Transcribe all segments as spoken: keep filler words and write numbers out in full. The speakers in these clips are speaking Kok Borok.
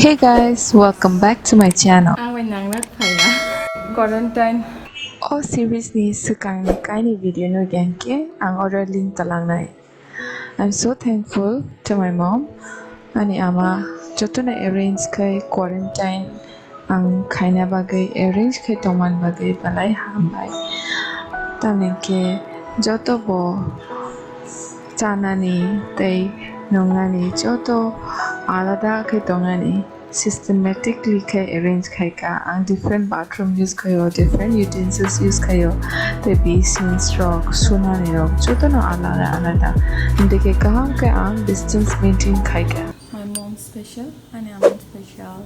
Hey guys, welcome back to my channel. Ang bai nang rak phaiya. Quarantine. O series ni swkang ni kaini video no gen khe ang oro link talangnai. I'm so thankful to my mom. Ani ama jotono arrange khai quarantine ang khaina bagwi, arrange khai tongman bagwi belai hambai. Tamni khe joto bo chanani tei nungnani joto alada khe tongnani. Systematically khe arrange khai kha. Ang different bathroom use khaio, different utensils use khaio, tei basins rok, sunani rok, jotono alada alada. Hingke kaham khe ang distance maintain khai kha. My mom special, ani ama special.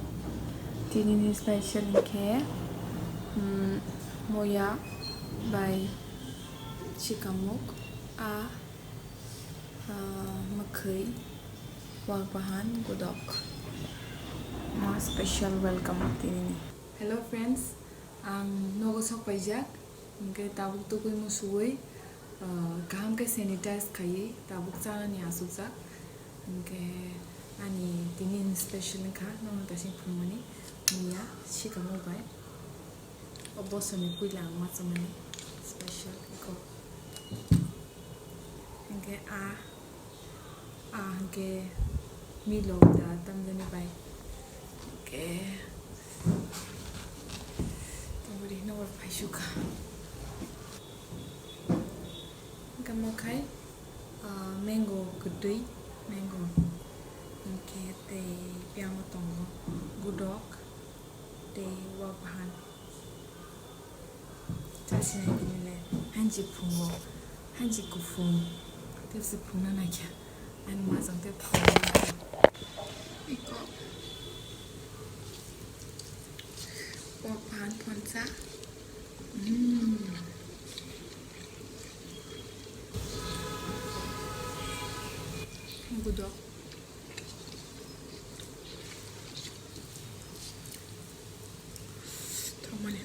Tinini special hingke, mm, moya bai chikamuk, a, ah, mwkhwi, wak bahan, gudok. Ma special welcome tinini. Hello friends, ang nogo sok paijak, hingke tabuk tugui musuwi, ah, kaham khe sanitize khaiwi tabuk chanani achukjak. Hingke ani tini special wngkha, nono tasing phunumani muya sikamuk bai. O bosoni puila ang ma chamani special eko. Hingke a, a hingke milo da tamjani bai. Hingke tongori hino bai phaisukha. Hingke mo khai, ah, mango kwtwi, mango. Hingke tei piyamo tongo gudok tei wak bahan. Chasinai tini le, hanchi phungo, hanchi kuphung, tebse phungna naikha, ani majang tei phungo. Iko, o phan phonsa. Mm. Gudok. Thokmani.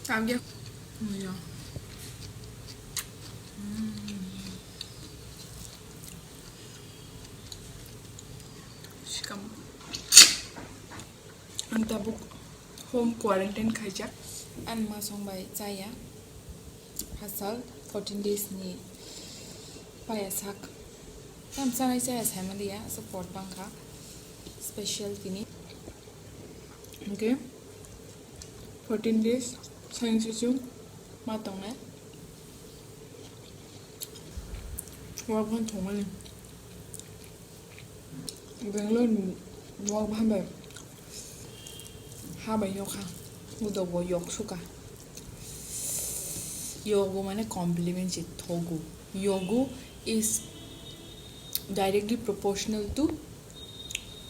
Tabya. Muya. Mm. Sikam. Ang tabuk home quarantine khaijak. Ang masong bai chaya. Hasal fourteen days ni paya sak. Tam sanai chaya sai maliya, so pot bangkha. Special tini. Okay. Fourteen days, sayang sisung ma tongnai. Wak phan thongmani. Bangalore ni wak bahan bai ha bai yok ha, udok bo yok suka. Yok bo mane compliment se thogu. Yogu is directly proportional to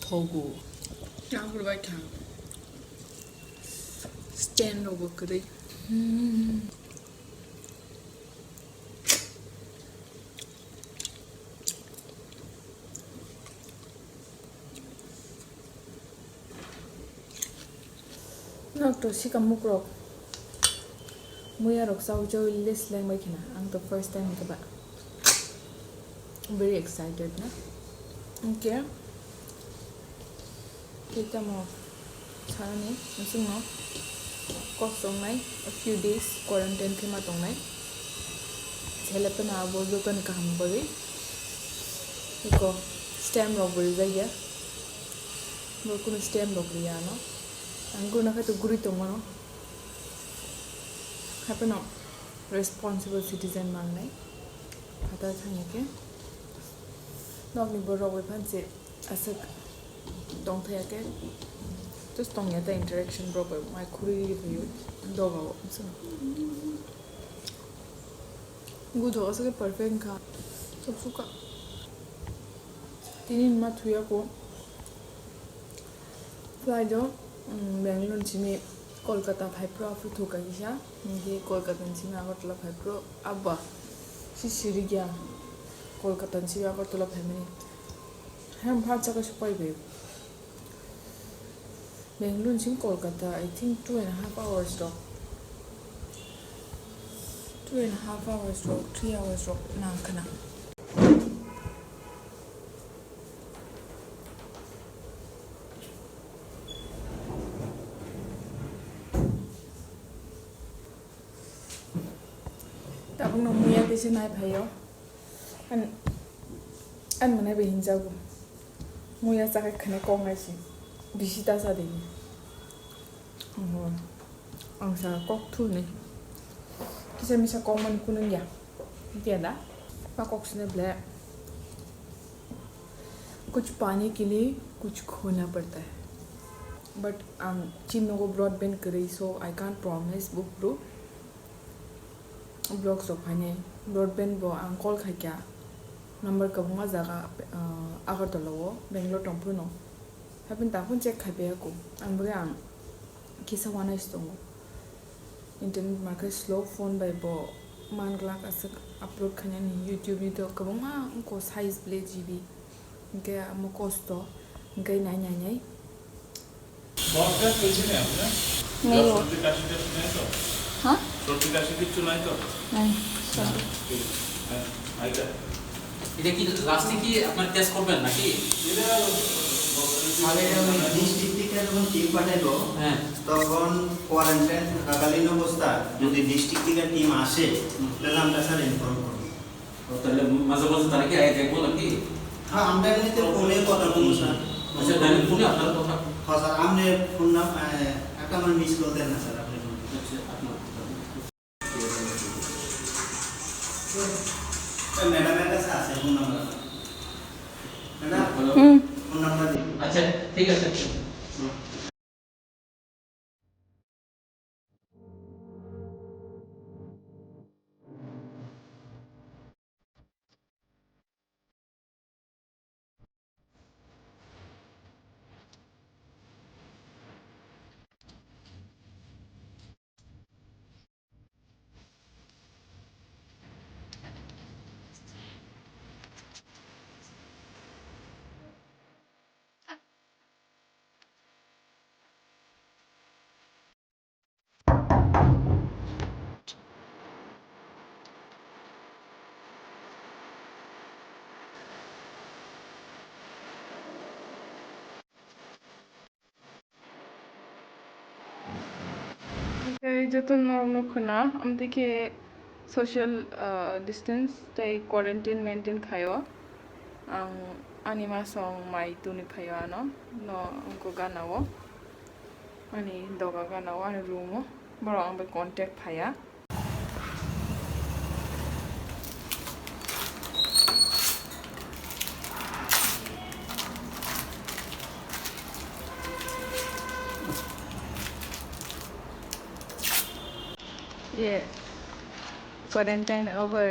thogu. Yang kurbai thang. Stand rok bo kwrwi. Hmm. Nok to sikamuk rok. Muya rok chau chau le sleng bai khena. Ang to first time khe ba. Very excited na. Okay. Tei tamo sanani, nosongno kok tongnai, a few days quarantine khe ma tongnai. Sele phano abo jotoni kaham bagwi. Eko stamp rok bo rijak ya. Bo kunu stamp rok riya ano. Ang guna khe to guri tongmano. Haphano responsible citizen mangnai. Phatar thangya khe. Nokni borok bai phan se. Aswk tongthai khe, just tongya ta interaction borok bai mai khurui rifio dogao. Gutho aswk khe perfect kha, topsukha. Tini ma thuya ko flight o, um, Bangalore ni simi Kolkata phai phuru aphuru thukha kisa, hinkhe Kolkata ni simi Agartala phai phuru abba si sirikya, Kolkata ni simi Agartala phaimani. Hem pha chaka se pai bai. Bangalore ni simi Kolkata, I think two and a half hours rok. Two and a half hours rok, three hours rok nang khna. Ang no muya tei se nai phaio. An, an mane be hinjago. Muya chakai khane kok nai se. Bisi ta sa de. Oho. Ang sa kok thu ne. Kisa misa kok man kunung ya. Dia da. Pa kok sine ble. Kuch paane ke liye kuch khona padta hai. But ang chini nogo broadband kwrwi, so I can't promise, bro. Block sok phainai. Broadband bo ang call khaikha. Number kwbangma jaga, ah, Agartala o, Bangalore tongphuru no. Happen ta phone check khai paiya ko. Ang bagwi ang kisa wanai se tongo. Internet ma khe slow, phone bai bo man glak aswk upload khainani YouTube ni to kwbangma wngkho size ble G B. Hinkhe amo kosto, hinkhe nai nai nai. বস কাজ চলছে না আপনার? নেই ও। সর্দি কাশি টাশি নাই তো? হ্যাঁ? সর্দি কাশি কিচ্ছু নাই তো? নাই, সর্দি। ঠিক আছে। হ্যাঁ, আইটা। এটা কি লাস্টে কি আপনার টেস্ট করবেন নাকি? এটা আগে ওই ডিস্ট্রিক্ট থেকে যখন টিম পাঠাইলো, হ্যাঁ। তখন কোয়ারেন্টাইন থাকাকালীন অবস্থা যদি হুম। ডিস্ট্রিক্ট থেকে টিম আসে, হুম। তাহলে আমরা স্যার ইনফর্ম করবো। ও, তাহলে মাঝে মাঝে তারা কি আগে দেখবো নাকি? হ্যাঁ, আমরা এমনিতে ফোনে কথা বলবো, স্যার। আচ্ছা, তাহলে ফোনে আপনার কথা? হ্যাঁ, স্যার, আপনি ফোন না, আহ, একটা আমার মিস কল দেন না, স্যার, আপনি ফোন। আচ্ছা, আপনার। এই ম্যাডামের কাছে আছে ফোন নাম্বার। Madam, hello. হুম। ফোন নাম্বার দিন। আচ্ছা, ঠিক আছে। হুম। Tei joto norok no khwna, amtwi khe social, ah, distance tei quarantine maintain khaio. Ang ani masong mai tuni phaio ano, no wngkha gana o, ani doga gana o, ani room o, borok ang bai contact phaiya. Ye, quarantine over.